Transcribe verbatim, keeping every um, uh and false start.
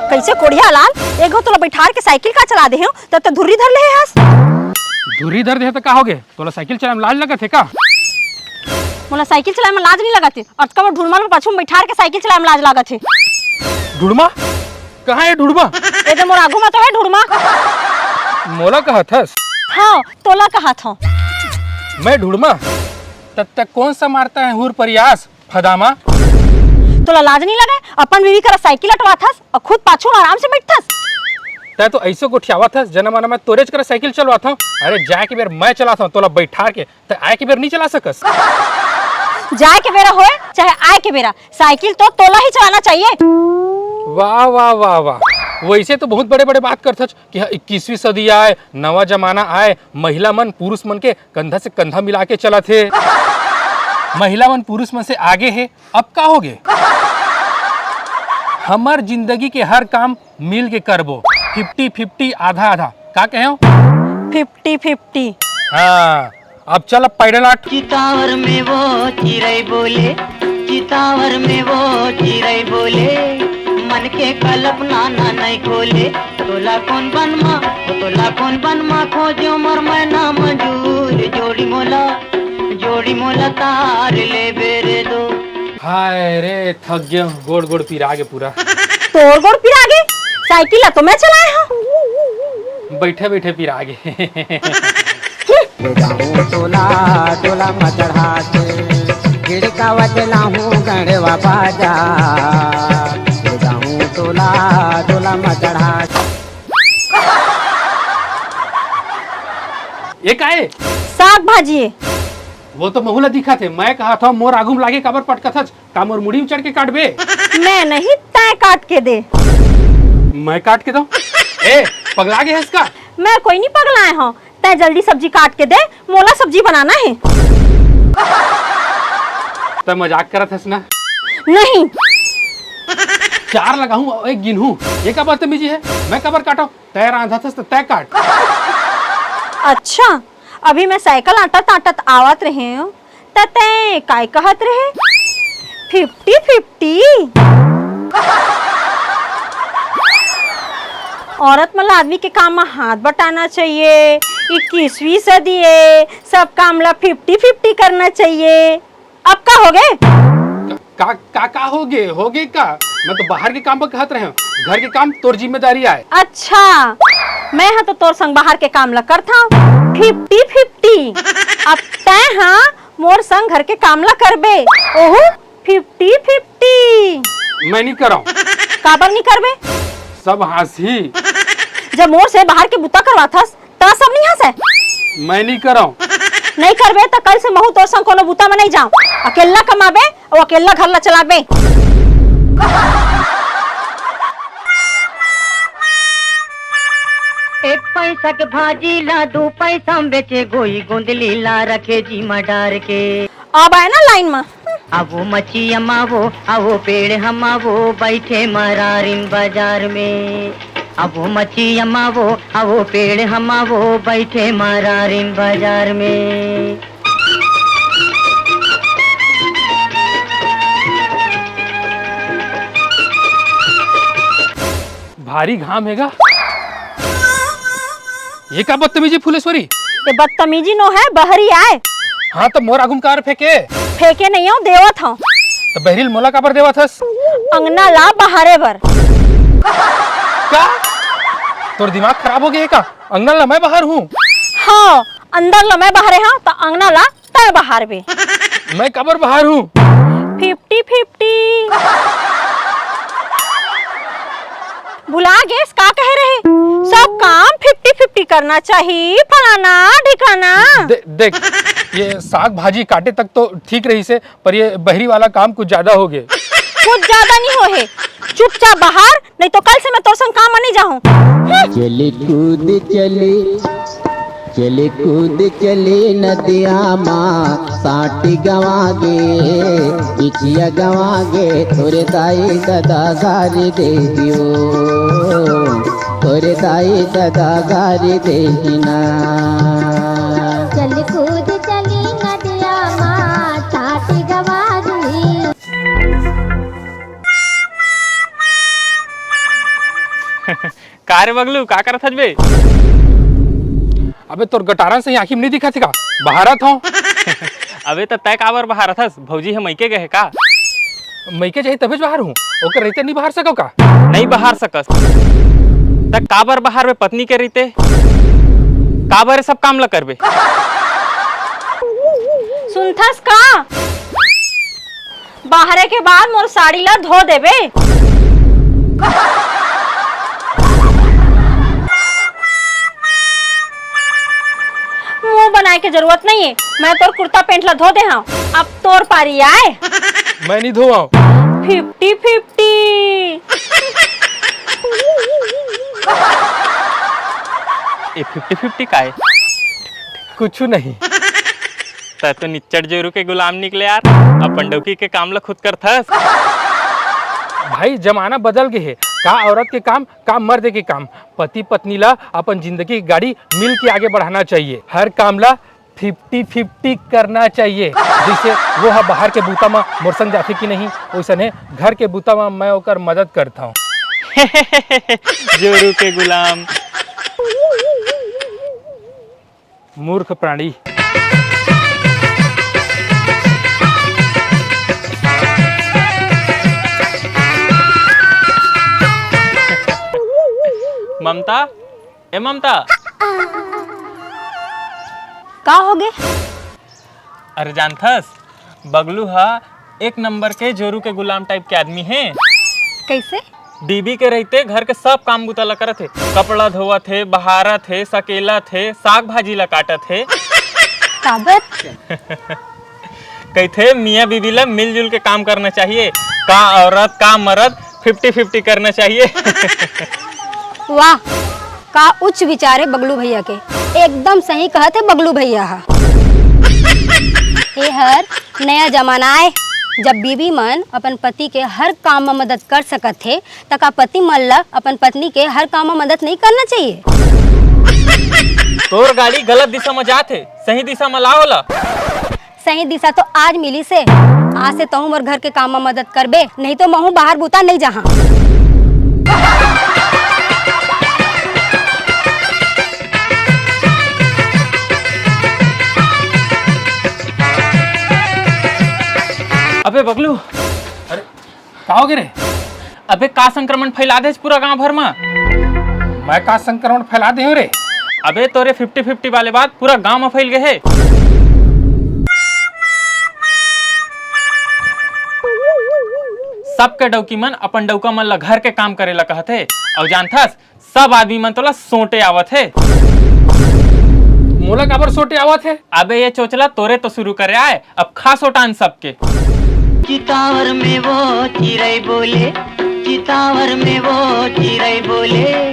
कइसे कोढ़िया लाल, एक घांव तोला बइठार के साइकिल का चला दे हंव, त तैं धुर्री धर ले हस। धुर्री धर दे हंव त का होगे? तोला साइकिल चलाए म लाज लगत हे का? मोला साइकिल चलाए म लाज नइ लगत हे, अउ तोर ढुड़मा ल पाछू म बइठार के साइकिल चलाए म लाज लगत हे। ढुड़मा? कहां हे ढुड़मा? ए दे मोर आगू म तो हे ढुड़मा। मोला कहत हस? हां, तोला कहत हंव। मैं ढुड़मा? त तैं कोन सा मारता है हूर परियास, फदामा? तोला लाज नइ लगे? अपन बीवी करा साइकिल अटवाथस अउ खुद पाछू म आराम से बइठथस। तैं तो अइसे गोठियावत हस, जना माना मैं तोरेच करा साइकिल चलवाथंव। अरे, जाए के बेर मैं चलाथंव तोला बइठार के, तैं आए के बेर नइ चला सकस। जाए के बेरा होय चाहे आए के बेरा, साइकिल तो तोला ही चलाना चाहिए। वाह, वाह, वाह, वाह। वइसे तो बहुत बड़े-बड़े बात करथच कि ह-, इक्कीसवीं सदी आय, नवा जमाना आय, महिला मन पुरुष मन के कंधा से कंधा मिला के चलत हे। महिला मन पुरुष मन से आगे हे, अब का होगे? हमर जिंदगी के हर काम मिल के करबो, फिफ्टी फिफ्टी, आधा आधा। का कहे हंव? Fifty fifty. हां, अब चल, अब पैडल आठ। चितावर में वो चिरई बोले, चितावर में वो चिरई बोले, मन के कल्पना ना नहीं खोले। तोला कोन बन मा, ओ तोला कोन बन मा खोजो मोर मैना मंजूर, जोड़ी मोला, जोड़ी मोला तार ले बेरे दो। हाय रे, थक गेंव, गोड़ गोड़ पिरा गे पूरा। तोर गोड़ पिरा गे? साइकिल ला तो मैं चलाए हंव। बइठे बइठे पिरा गे। ले जाहूं टोला, टोला म चढ़ा के, गिड़कावत लाहूं गड़वा बाजा। ले जाहूं टोला, टोला म चढ़ा के। ये का ए? साग भाजी ए। वो तो महू ला दिखत हे, मैं कहत हंव मोर आगू म लागे काबर पटकत हच? का मोर मुड़ी म चढ़ के काटबे? मैं नहीं, तैं काट के दे। मैं काट के दंव? ए, पगला गे हस का? मैं कोई नइ पगलाए हंव, तैं जल्दी सब्जी काट के दे, मोला सब्जी बनाना हे। तैं मजाक करत हस ना? नहीं। चार लगाहूं अउ एक गिनहूं, ये का बदतमीजी हे? मैं काबर काटंव? तैं रांधत हस त तैं काट। अच्छा, अभी मैं साइकिल आंटत आंटत आवत रहेंव, त तैं काय कहत रहे? Fifty fifty? औरत मन ला आदमी के काम म हाथ बटाना चाहिए। इक्कीसवीं सदी ए, सब काम ला फिफ्टी फिफ्टी करना चाहिए। अब का होगे? का, का, का, का होगे? होगे का? मैं तो बाहर के काम बर कहत रहेंव, घर के काम तोर जिम्मेदारी आय। अच्छा, मैं ह तो तोर संग बाहर के काम ला करथंव, फिफ्टी फिफ्टी। अब तैं ह मोर संग घर के काम ला करबे, ओहू फिफ्टी फिफ्टी। मैं नइ करंव। काबर नइ करबे? सब हांसही। जब मोर से बाहर के बुता करवाथस, त सब नइ हांसय। मैं नइ करंव। नइ करबे त कल से महू तोर संग कोनो बुता म नइ जांव। अकेल्ला कमाबे अउ अकेल्ला घर ला चलाबे। एक पैसा के भाजी ला दू पैसा म बेचे, गोई गोंदली ला रखे जी म डार के। अब आय ना लाइन म। आवो मच्छी अमावो, आवो पेड़ हमावो, बैठे मरारिन बाजार में। आवो मच्छी अमावो, आवो पेड़ हमावो, बैठे मरारिन बाजार में। भारी घाम हे गा। ये का बदतमीजी फुलेश्वरी? ये बदतमीजी नो हे, बहरी आय। हाँ, त मोर आगू म काबर फेंके? फेंके नइ हंव, देवत हंव। त बहरी ल मोला काबर देवत हस? अंगना ला बहारे बर। का? तोर दिमाग खराब हो गे हे का? अंगना ला मैं बहारहूं? हाँ, अंदर ला मैं बहारे हंव, त अंगना ला तैं बहारबे। मैं काबर बहारहूं? Fifty fifty. भुला गेस का कहे रहे? सब काम फिफ्टी फिफ्टी करना चाही, फलाना ढिकाना। दे-, देख, ये साग भाजी काटे तक तो ठीक रहिसे, पर ये बहरी वाला काम कुछ ज्यादा हो गे। कुछ ज्यादा नइ होहे, चुपचाप बहार, नहीं तो कल से मैं तोर संग काम म नइ जाहूं। हम्म। चली कूद चली, चली कूद चली नदिया मा, साटी गवा गे, बिछिया गवा गे, तोरे दाई ददा गारी देहियो, तोरे दाई ददा गारी देहिना। चली कूद चली नदिया मा, साटी गवा गे। का रे बगलू, का करत हस बे? अबे तोर गटारन से आँखी में नहीं दिखत हे का? बहारत हूँ। अबे त तै काबर बहारत हस? भौजी ह मइके गए हे का? मइके जाही तभेच बहारहूँ, ओकर रहिते नहीं बहार सकव का? नहीं बहार सकस त काबर बहारबे पत्नी के रहिते? काबर सब काम ल करबे? सुनथस का? बहारे के बाद मोर साड़ी ला धो देबे। मुंह बनाए के जरूरत नहीं है, मैं तोर कुर्ता पैंट ला धो दे हूँ। अब तोर पारी आए। मैं नहीं धोवाऊं। Fifty fifty. ए फिफ्टी फिफ्टी का है? कुछ नहीं। तै तो निच्चट जोरू के गुलाम निकले यार, अपन डौकी के काम ल खुद करथस। भाई, जमाना बदल गे हे। का औरत के काम, का मर्द के काम। पति पत्नी ला अपन जिंदगी के गाड़ी मिल के आगे बढ़ाना चाहिए। हर काम ला फिफ्टी फिफ्टी करना चाहिए। जैसे वो ह बाहर के बूता म मोर संग जाथे कि नहीं, वैसने घर के बूता म मैं ओकर मदद करता हूँ। जोरू के गुलाम। मूर्ख प्राणी। ममता, ए ममता। का हो गे? अरे जानथस, बगलू ह एक नंबर के जोरू के गुलाम टाइप के आदमी हे। कैसे? बीबी के रहते घर के सब काम बुता ला करत हे, कपड़ा धोवत हे, बहारत हे, सकेलत हे, साग भाजी ला काटत हे। काबर? कहिथे मियाँ बीबी ला मिलजुल के काम करना चाहिए। का औरत का मर्द फिफ्टी फिफ्टी करना चाहिए। वाह, का उच्च विचार है बगलू भैया के। एकदम सही कहत है बगलू भैया ह। ए हर नया जमाना आय, जब बीबी मन अपन पति के हर काम म मदद कर सकत हे, त का पति मन ल अपन पत्नी के हर काम म मदद नहीं करना चाहिए? तोर गाड़ी गलत दिशा म जात हे, सही दिशा म लाओ ला। सही दिशा तो आज मिली से। आज से तहूँ मोर घर के काम म मदद करबे, नहीं तो महूँ बाहर बूता नहीं जाहा। अबे बगलू, अरे का हो गे रे? अबे का संक्रमण फैला देस पूरा गांव भर म? मैं का संक्रमण फैला दे हूँ रे? अबे तोरे फिफ्टी फिफ्टी वाले बात पूरा गांव म फैल गे हे। सबके डौकी मन अपन डौका मन ल घर के काम करे ल कहत हे, अउ जानथस, सब आदमी मन तोला सोटे आवत हे। मोला काबर सोटे आवत हे? अबे ये चोचला तोरे तो शुरू करे आय, अब खा सोटान सबके। चितावर में वो चिरई बोले, चितावर में वो चिरई बोले।